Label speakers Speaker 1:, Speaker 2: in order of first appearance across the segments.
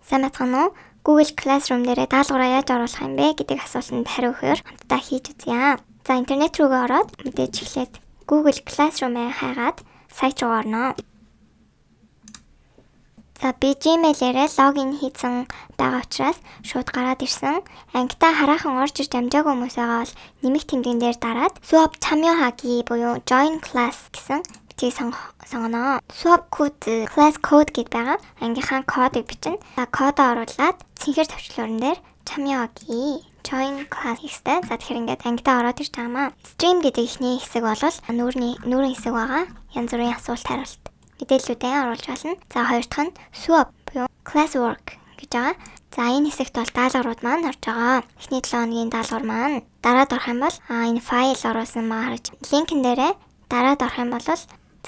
Speaker 1: Сайн байцгаана уу? Google Classroom дээрээ даалгавраа яаж оруулах юм бэ гэдэг асуултанд хариу өгөхөөр хамтдаа хийж үзье. За, интернет рүүгээ ороод мэдээж эхлээд Google Classroom-ээ хайгаад сайт руу орно. За, би Gmail-ээрээ login хийсэн байгаа учраас шууд гараад ирсэн. Ангидаа хараахан орж ирж амжаагүй хүмүүс байгаа бол нэмэх тэмдгэн дээр дараад 수업 참여하기 буюу join class гэсэн бичгийг сонгоно. 수업 코드, class code гэд байгаа. Ангийнхаа кодыг бичнэ. За, кодоо оруулаад цэнхэр товчлуурн дээр 참여하기, join class хийх ёстой. За, тэгэхээр ингээд ангидаа ороод ирж байгаа маа. Stream гэдэг эхний хэсэг бол нүүрний нүүрэн хэсэг байгаа. Янз бүрийн асуулт хариулт мэдээллүүдээ оруулж болно. За, хоёр дахь нь 수업 буюу classwork гэж байгаа. За, энэ хэсэгт бол даалгаврууд маань орж байгаа. Эхний 7 хоногийн даалгавар маань дараад орох юм бол энэ файл оруулсан маа харж линкэн дээрээ дараад орох юм бол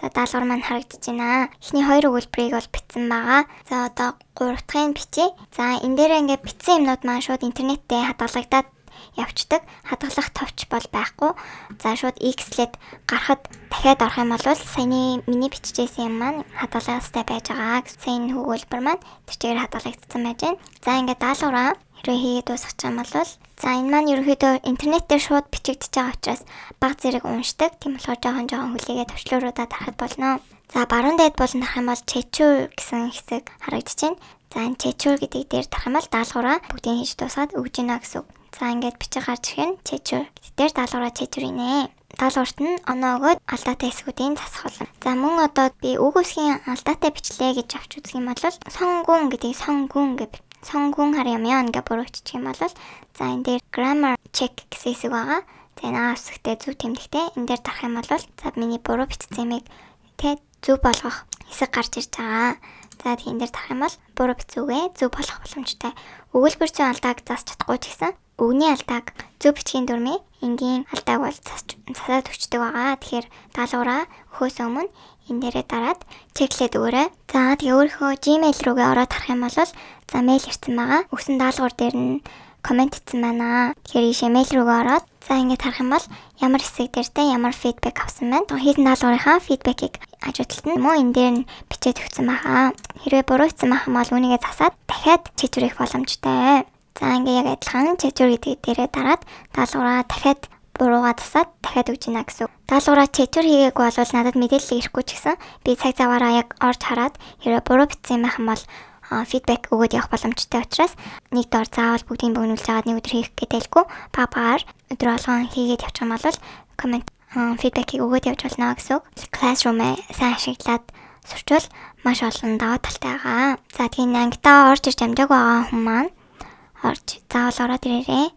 Speaker 1: за, даалгавар маань харагдаж байна. Эхний хоёр өгүүлбэрийг бол бичсэн байгаа. За, одоо гурав дахьыг бичье. За, энэ дээр ингээд бичсэн юмнууд маань шууд интернеттэй хадгалагдаад явцдаг. Хадгалах товч бол байхгүй. За, шууд X-лээд гарахад дахиад орох юм бол саяны миний бичижсэн юм маань хадгалах байж байгаа. Сая энэ өгүүлбэр маань тэр чигээр хадгалагдсан байж байна. За, ингээд даалгавраа хэрвээ хийгээд дуусгах юм бол за, энэ маань ерөнхийдөө интернет дээр шууд бичигдэж байгаа учраас бага зэрэг уншдаг. Тийм болохоор жоохон жоохон хүлээгээд товчлууруудаа дарахад болно. За, баруун дээд булан дарах юм бол 제출 гэсэн хэсэг харагдаж байна. За, энэ 제출 гэдэг дээр дарах юм бол даалгавраа бүгдийг хийж дуусгаад өгж гинэ гэсэн үг. За, ингээд бичиг гарч ирэх нь 제출 дээр даалгавраа 제출 хийнэ. Даалгаварт нь оноо өгөөд алдаатай хэсгүүдийн засах болно. За, мөн одоо би үг үсгийн алдаатай бичлээ гэж авч үзэх юм бол 성공 гэдгийг 성군 гэж 성공하려면 гэж буруу биччих юм бол за, энэ дээр grammar check гэсэн хэсэг байгаа. За, энэ А үсэгтэй зөв тэмдэгтэй энэ дээр дарах юм бол за, миний буруу бичсэн юмыг тэ зөв болгох хэсэг гарч ирж байгаа. За, тийм дээр дарах юм бол буруу бичсэн үгээ зөв болгох боломжтой. Өгүүлбэр зүйн алдааг засч чадахгүй ч гэсэн үгний алдааг, зөв бичгийн дүрмийн энгийн алдааг бол засаад өгчдөг байгаа. Тэгэхээр даалгавраа өгөхөөс өмнө энэ дээрээ дараад check лээд өгөөрэй. За, тэгээ өөрийнхөө Gmail рүүгээ ороод харах юм бол за, мэйл ирсэн байгаа. Өгсөн даалгавар дээр нь comment хийсэн байна. Тэгэхээр ийшээ мэйл рүүгээ ороод за, ингээд харах юм бол ямар хэсэг дээр те ямар feedback авсан байна. Хийсэн даалгаврынхаа feedback ийг хажуу талд нь мөн энэ дээр нь бичээд өгсөн байгаа. Хэрвээ буруу хийсэн байх юм бол үүнийгээ засаад дахиад чэжүрэх боломжтой. За, ингээ яг адилхан 제출 гэдэг дээрээ дараад даалгавраа дахиад буруугаа засаад дахиад өгч гинэ гэсэн. Даалгавраа 제출 хийгээгүй бол надад мэдээлэл ирэхгүй ч гэсэн би цаг заваараа яг орж хараад хэрвээ буруу бичсэн юм байх юм бол feedback өгөөд явах боломжтой учраас нэг дор заавал бүгдийг богинулж аваад нэг өдөр хийх гэдэлгүй баг багаар өдөр болгон хийгээд явчих юм бол comment, feedback ийг өгөөд явж болно гэсэн үг. Classroom-ээ сайн ашиглаад сурчвал маш олон даваа талтай байгаа. За, тийм, ангидаа орж ирж амжаагүй байгаа хүн маань орж заавал ороод ирээрэй.